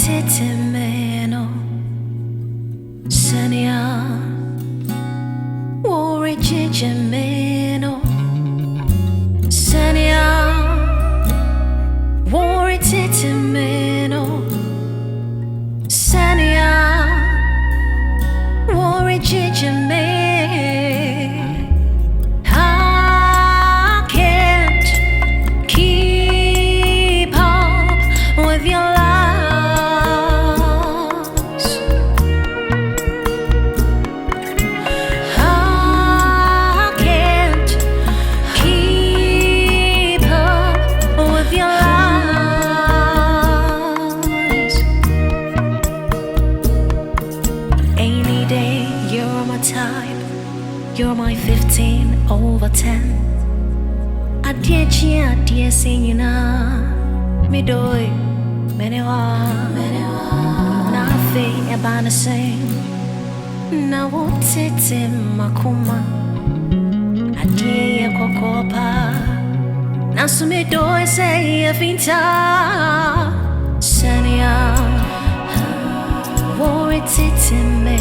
Woretete me no. Sɛnea worekyekye me no. Sɛnea woretete me no. Sɛnea worekyekye me. I can't keep up with your lies. I can't keep up with your lies. Any day you're my type, you're my 15 over 10. Adeɛ kye adeɛ sɛ nyinaa medɔe mene wa na afei ɛba ne sɛn na wotete makoma adeɛ yɛ kɔkɔɔ paa nanso medɔe sɛ yɛ fitaa. Sɛnea woretete me.